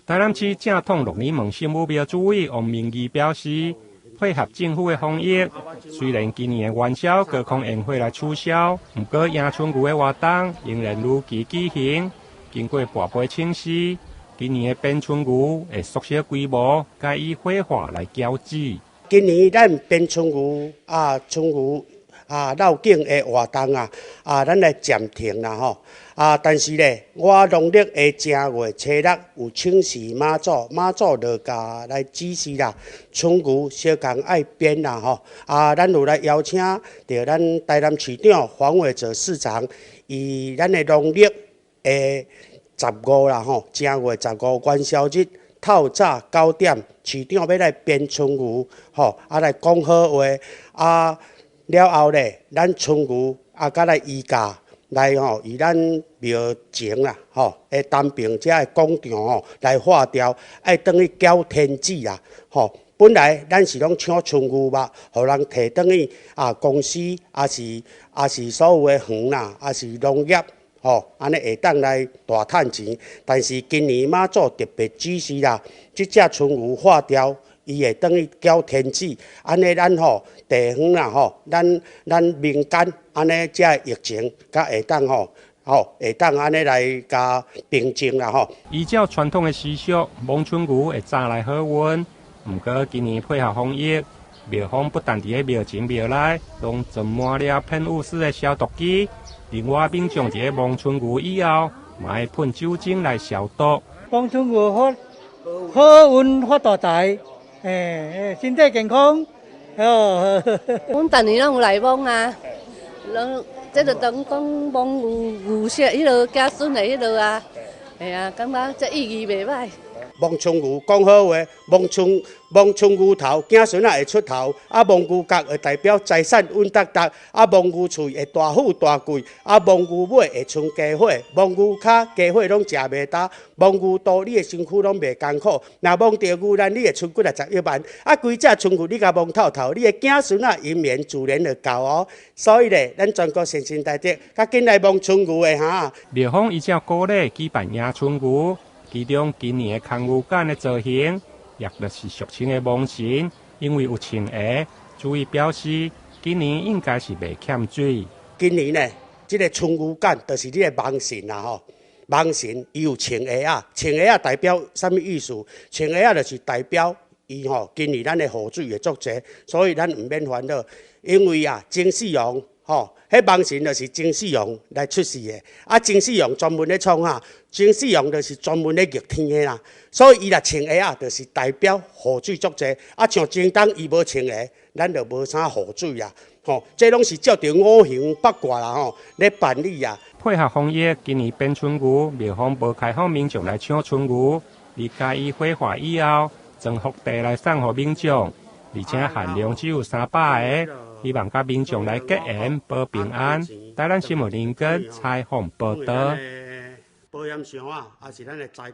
台南市正統鹿耳門聖母廟主委王明義表示，配合政府的防疫，雖然今年的元宵高空煙火來取消，毋過迎春牛的活動仍然如期舉行。經過跋杯請示，今年的鞭春牛會縮小規模，改以火化來繳紙。今年咱鞭春牛啊，春牛啊，繞境的活動啊，啊，咱來暫停啦吼。啊，但是咧，我農曆的正月初六有請示媽祖，媽祖就共來指示啦，春牛相仝愛鞭啦吼。啊，咱有來邀請著咱台南市長黃偉哲市長，伊咱的農曆的十五啦吼，正月十五元宵日透早9點，市長欲來鞭春牛吼，啊來講好話，啊了後咧，咱春牛啊，閣來移駕來吼，以咱廟前啦吼，的東爿遮的廣場吼來化掉，愛轉去繳天紙啊吼。本來咱是攏搶春牛肉，予人提轉去啊公司，抑是所有的園啦，抑是農業吼，按呢會當來大趁錢。但是今年媽祖特別指示啦，這隻春牛化掉，伊會轉去繳天紙，按呢咱吼地方啦吼，咱民間按呢這疫情才會當吼吼會當按呢來共平靜啦吼。依照傳統的習俗，摸春牛會早來好運。毋過今年配合防疫，廟方不但佇咧廟前廟內，攏裝滿了噴霧式的消毒機。另外，民眾佇咧摸春牛以後，嘛會噴酒精來消毒。摸春牛發好運發大財，欸，身體健康。哦，阮逐年攏有來摸啊，攏這就當講摸牛牛舌，彼落子孫的彼落啊，嘿啊，感覺這意義袂䆀。摸春牛講好話，摸春摸春牛頭，子孫仔會出頭；啊，摸牛角會代表財產穩當當；啊，摸牛喙會大富大貴；啊，摸牛尾會賰家伙；摸牛跤家伙攏食袂焦；摸牛肚你的身軀攏袂艱苦。若摸著牛欄，你會賰幾若十億萬。啊，規隻春牛你共摸透透，你的子孫仔姻緣自然就到哦。所以咧，咱全國善信大德，較緊來摸春牛的哈。廟方依照古禮舉辦迎春牛。其中今年的牽牛紡的造型，也就是俗稱的蠓神，因為有穿鞋，主委表示今年應該是袂欠水。今年呢，這個春牛紡就是這个蠓神啦吼，蠓神伊有穿鞋仔，穿鞋仔代表啥物意思？穿鞋仔就是代表伊吼，今年咱的雨水會足濟，所以咱毋免煩惱，因為啊，金世王吼，彼蠓神就是金世王來出世的，啊，金世王專門咧創啥？金世王就是專門咧逆天的啦，所以伊若穿鞋仔，就是代表雨水足濟。啊，像前冬伊無穿鞋，咱就無啥雨水啊。吼，這攏是照著五行八卦啦吼咧辦理啊。配合防疫，今年鞭春牛廟方無開放民眾來搶春牛，而改以火化以後，裝福袋來送予民眾，而且限量只有300個，希望佮民眾來結緣保平安。台南新聞林根採訪報導。保險箱啊，抑是咱的財庫。